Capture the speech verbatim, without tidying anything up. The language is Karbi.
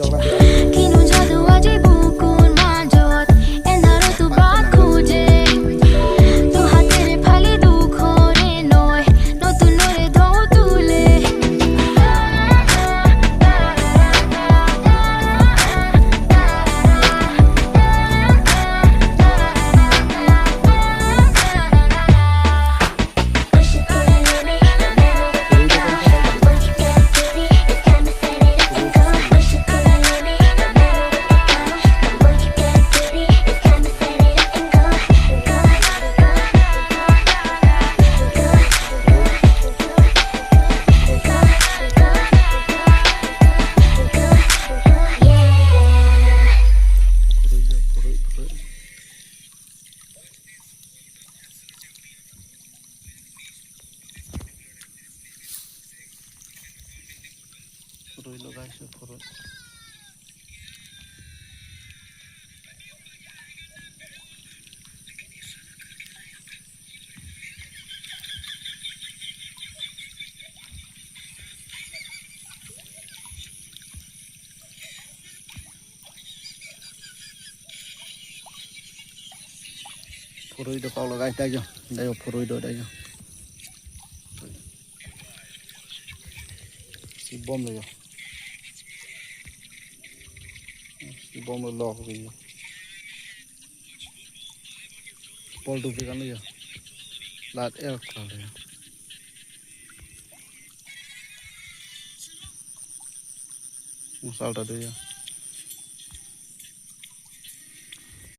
Kinun jadu aji bukun manjot, endaro tu bat kuje. Tu hatere phali du khore noi, no tu nore do tule. Phurui lo guys, phurui. Phurui do kok lo guys, dai jo. Dai jo phurui do, dai jo. Si bom lo jo. Si bom lo lo ko jo. Pol tu pikan lo jo. Lat el kal jo. Musal ta do jo.